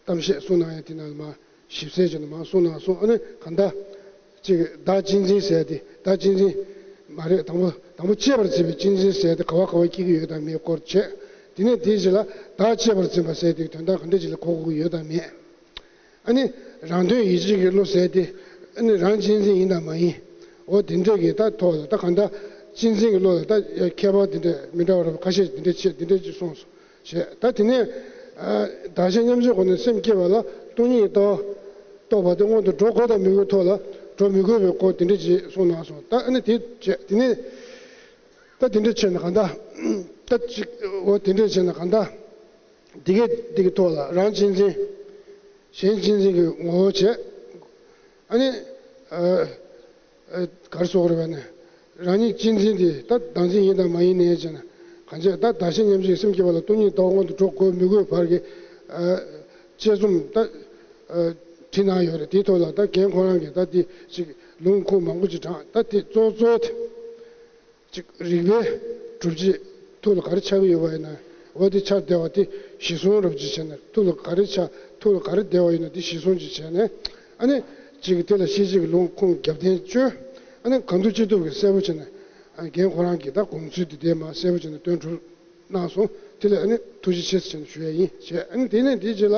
གཏམ་བཤད་གསུངས་གནང་ཡ་དེ་ནང་ལ་མར། ཞིབ་གསལ་བྱས་ནས་མར་གསུངས་གནང་སོང་། ཨ་ནི་གང་ལྟར། གཅིག་བདག་གཅེས་འཛིན་ཟེར་ཏེ་བདག་གཅེས་འཛིན་མ་རེད། དང་པོ་དང་པོ་གཅེས་པར་བྱེད་པའི་གཅེས་འཛིན་ཟེར་ཏེ་ག་བ་ག་བ་སྐྱེ་གི་ཡོད་དང་མེད་སྐོར་བྱས། དེ་ནས་དེའི་རྗེས་ལ་བདག་གཅེས་པར་འཛིན་པ་ཟེར་ཏེ་དོན་དག་ག་འདྲ་ཅིག་ལ་གོ་དགོས་ཀྱི་ཡོད་དང་མེད། ཨ་ནི་རང་དོན་ཡིད་བྱེད་ཀྱི་བློ་ཟེར་ཏེ་ཨ་ནི་རང་གཅེས་འཛིན་ཡིན་དང་མ་ཡིན། འོ་དེ་འདྲ་གི་ད་ཐོག་ལ་ད་གང་ལྟར་གཅེས་འཛིན་གྱི་བློ་ལ་ད་ཁྱད་པར་དེ་འདྲ་མི་འདྲ་བ་རེད་པ། ཁ་ཤས་དེ་འདྲ་བྱས་དེ་འདྲ་ཅིག་གསུངས་སོང་། ཞེས། ད་དེ་ནས་ཨ་བདག་གཞན་མཉམ་བརྗེའི་སྒོ་ནས་སེམས་བསྐྱེད་པ་ལ་སྟོང་ཉིད་ཀྱི་ལྟ་བ་རྟོགས་པ་དེ་སྔོན་དུ་འགྲོ་དགོས་དང་མི་དགོས་ཐོག་ལ་འགྲོ་མི་དགོས་པའི་སྐོར་དེ་འདྲ་ཅིག་གསུངས་གནང་སོང་། ད་ཨ་ནི་དེ་བྱས་དེ་ནས་ད་དེ་འདྲ་བྱས་ན་གང་ལྟར་ད་ཅིག་འོ་དེ་འདྲ་བྱས་ན་གང་ལྟར་འདི་གའི་འདི་གི་ཐོག་ལ་རང་གཅེས་འཛིན་གཞན་གཅེས་འཛིན་གྱི་ངོ་བོ་བྱས། ཨ་ནི་ཨ་ཨ་ག་རེ་ཟེར་དགོས་རེད་པས་ན། རང་ཉིད་གཅེས་འཛིན་དེ་ད་བདག་འཛིན་ཡིན་དང་མ་ཡིན་ནས་བྱས་ན། གང་བྱས་ད་བདག་གཞན་མཉམ་བརྗེའི་སེམས་བསྐྱེད་པ་ལ་སྟོང་ཉིད་ལྟ་བ་སྔོན་དུ་འགྲོ་དགོས་མི་དགོས་བར་གྱི་ཨ་དཔྱད་རྩོམ་ད་ཨ་བྲིས་གནང་ཡོད་རེད། དེའི་ཐོག་ལ་ད་རྒན་ཁོ་རང་གིས་ད་དེ་ཅིག་ལུང་ཁུངས་མང་པོ་ཅིག་དྲངས། ད་དེ་གཙོ་གཙོ་དེ་ཅིག་རིགས་པའི་སྒྲུབ་བྱེད་ཐུགས་ལ་ག་རེ་ཆགས་ཀྱི་ཡོད་པ་ཡིན་ན། འོ་དེ་ཆགས་བསྡད་པ་དེ་གཞི་བཟུང་རབ་ཅིག་བྱས་ནས། ཐུགས་ལ་ག་རེ་ཆགས་ཐུགས་ལ་ག་རེ་བསྡད་པ་ཡིན་ན་དེ་གཞི་བཟུང་ཅིག་བྱས་ནས། ཨ་ནི་གཅིག་གིས་དེ་ལ་ཤེས་བྱེད་ཀྱི་ལུང་ཁུངས་རྒྱབ་རྟེན་བཅོལ། ཨ་ནི་གང་ཐུབ་ཅི་ཐུབ་ཀྱིས་གསལ་པོ་བྱས་ནས། ཨ་རྒན་ཁོ་རང་གིས་ད་དགོངས་ཚུལ་དེ་དེ་མར་གསལ་པོ་བྱས་ནས་སྟོན་གྲུབ་གནང་སོང་། དེ་ལ་ཨ་ནི་ཐུགས་རྗེ་ཆེ་ཟེར་བྱས་ནས་ཞུ་ཡ་ཡིན་ཞེས། ཨ་ནི་དེ་ནས་དེའི་རྗེས་ལ་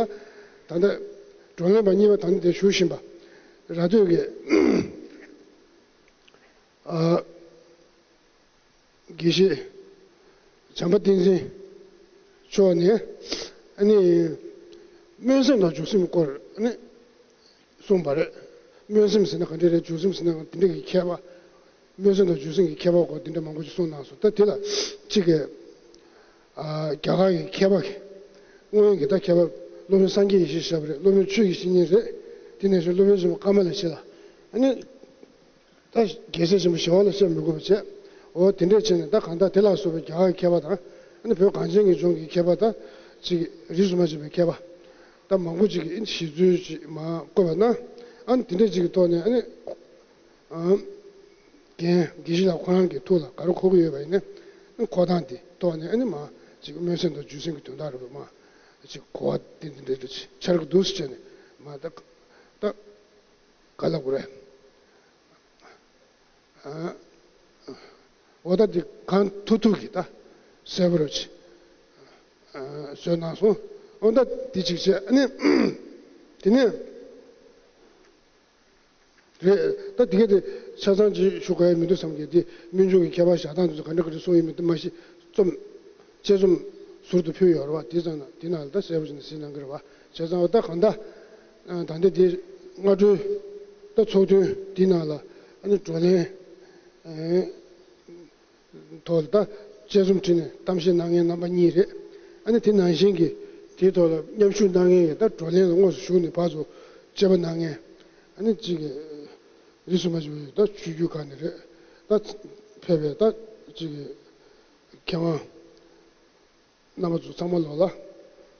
ད་ལྟ་བགྲོ་གླེང་པ་གཉིས་པ་ད་ནི་དེ་ཞུ་བཞིན་པ་ར་སྟོད་ཀྱི་ཨ། དགེ་བཤེས་བྱམས་པ་བསྟན་འཛིན་མཆོག་ནས་ཨ་ནི་སྨོན་སེམས་དང་འཇུག་སེམས་སྐོར་ཨ་ནི་གསུངས་པ་རེད། སྨོན་སེམས་ཟེར་ན་ག་འདྲ་རེད། འཇུག་སེམས་ཟེར་ན་ག་འདྲ་གི་ཁྱད་པར། སྨོན་སེམས་དང་རྒྱུ་མཚན་གྱི་ཁྱད་པར་སྐོར་འདི་འདྲ་མང་པོ་ཞིག་གསུངས་གནང་སོང་། ད་དེ་ལ་གཅིག་གི་ཨ་རྒྱ་གར་གྱི་མཁས་པ་གི་སྔོན་གྱི་ད་མཁས་པ་སློབ་དཔོན་སངས་རྒྱས་ཡེ་ཤེས་ཞེས་པ་རེད། སློབ་དཔོན་ཆོས་ཀྱི་བཤེས་གཉེན་རེད། དེ་ནས་བཞིན་སློབ་དཔོན་ཆེན་པོ་ཀ་མ་ལ་ཤཱི་ལ། ཨ་ནི། ད་རྒྱལ་སྲས་ཆེན་པོ་ཞི་བ་ལྷ་བཤད་མི་དགོས་པ་བྱས། འོ་དེ་འདྲས་བྱས་ནས་ད་གང་ལྟར་དེ་ལ་སོགས་པའི་རྒྱ་གར་གྱི་མཁས་པ་དང་། ཨ་ནི་བོད་གངས་ཅན་གྱི་ལྗོངས་ཀྱི་མཁས་པ་དང་། ཅིག་རིས་སུ་མ་ཆད་པའི་མཁས་པ་ད་མང་པོ་ཅིག་གིས་ཨ་ནི་ཞིབ་འཚོལ་ཅིག་མར་བཀོད་པ་ན། ཨ་ནི་དེ་འདྲས་ཅིག་གི་ཐོག་ནས་ཨ་ནི་ཨམ་རྒན་དགེ་བཤེས་ལགས་ཁོ་རང་གི་ཐུགས་ལ་ག་རེ་འཁོར་གྱི་ཡོད་པ་ཡིན་ན། ཨ་ནི་འཁོར་སྟངས་དེ་ཐོག་ནས་ཨ་ནི་མར་ཅིག་སྨོན་སེམས་དང་རྒྱུ་མཚན་གྱི་དོན་དག་རེད་པ། མར་ཅིག་གོ་བ་དེ་འདི་འདྲས་ཅིག་འཆར་གྱི་འདུག་ཟེར་བྱས་ནས་མར་ད་ད་ག་ལབ་དགོས་རེད། འོ་ད་འདི་གང་ཐུབ་ཐུབ་ཀྱིས་ད་གསལ་པོ་རེ་ཅིག་བཟོས་གནང་སོང་། འོ་ད་འདི་གཅིག་བྱས། ཨ་ནི་དེ་ནས་རེད། ད་འདི་ག་དེ་ཆ་ཚང་ཅིག་ཞུ་དགོས་ཡ་མི་འདུག་བསམ་གི། འདི་སྨོན་ལམ་གྱི་ཁྱད་པར་བཞག་སྟངས་དེ་ཚོ་ག་འདྲ་ག་འདྲ་གསུངས་ཡོད་མེད་དེ་མ་ཤེས། རྩོམ་དཔྱད་རྩོམ་ཟུར་དུ་ཕུལ་ཡོད་རེད་པ། དེ་ཙམ་ན་དེ་ནང་ལ་ད་གསལ་པོ་བྱས་ནས་གཟིགས་གནང་གི་རེད་པ། བྱས་ཙང་འོ་ད་གང་ལྟར་ད་ལྟ་དེ་སྔ་དྲོའི་ད་ཚོགས་ཐུན་འདི་ནང་ལ་ཨ་ནི་བགྲོ་གླེང་ཐོག་ལ་ད་དཔྱད་རྩོམ་བྲིས་ནས་གཏམ་བཤད་གནང་མཁན་རྣམ་པ་གཉིས་རེད། ཨ་ནི་དེ་ནང་བཞིན་གྱི་དེའི་ཐོག་ལ་མཉམ་ཞུགས་གནང་མཁན་གྱི་ད་བགྲོ་གླེང་ལ་དངོས་སུ་ཞུགས་ནས་ཕར་ཚུར་དཔྱད་པ་གནང་མཁན་ཨ་ནི་གཅིག་གི་རིས་སུ་མ་ཆད་པའི་ད་ཆོས་བརྒྱུད་ཁག་ནས་རེད། ད་ཕེབས་པའི་ད་གཅིག་གི་མཁས་དབང་རྣམ་པ་ཚོ་ཚང་མ་ལོག་ལ་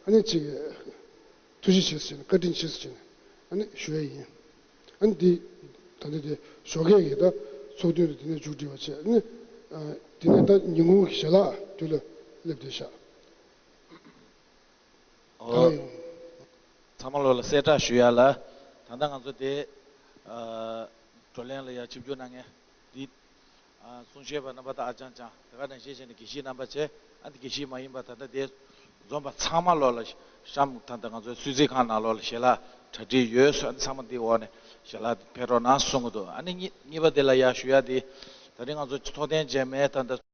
ཨ་ནི་གཅིག་གི་ཐུགས་རྗེ་ཆེ་ཟེར་བྱས་ནས་བཀའ་དྲིན་ཆེ་ཟེར་བྱས་ནས་ཨ་ནི་ཞུ་ཡ་ཡིན། ཨ་ནི་འདི་ད་ལྟ་དེ་ཞོགས་ཀས་ཀྱི་ད་ཚོགས་ཐུན་དུ་དེ་ནས་མཇུག་སྒྲིལ་བ་བྱས། ཨ་ནི་དེ་ནས་ད་ཉིན་གུང་གི་ཞལ་ལག་དུས་ལ་སླེབས་བསྡད་ཤག་ད་ཡོང་། ཚང་མ་ལོག་ལ་གསལ་བསྒྲགས་ཞུ་ཡ་ལ། ད་ལྟ་ང་ཚོ་དེ་བགྲོ་གླེང་ལ་ཡ་ཆིབས་བསྒྱུར་གནང་མཁན་འདི་གསུང་བཤད་པ་རྣམ་པ་དང་ཨ་ཅང་ཅང་། དེ་ག་ནང་བཞིན་བྱས་ནས་དགེ་བཤེས་རྣམ་པ་བྱས། ཨ་འདི་དགེ་བཤེས་མ་ཡིན་པ་ད་ལྟ་དེ་འཛོམས་པ་ཚང་མ་ལོག་ལ་གཤམ་ད་ལྟ་ང་ཚོའི་གསོལ་ཚིགས་ཁང་ནང་ལོག་ལ་ཞལ་ལག་གྲ་སྒྲིག་ཡོད་ཟེར། ཨ་འདི་ཚང་མ་འདི་འོག་ནས་ཞལ་ལག་ཕེབས་རོགས་གནང་གསུང་གི་འདུག་ཨ་ནི་གཉིས་གཉིས་པ་དེ་ལ་ཡ་ཞུ་ཡ་དེ་ད་རིང་ང་ཚོ་ཚོགས་ཐེངས་རྗེས་མའི་ད་ལྟ་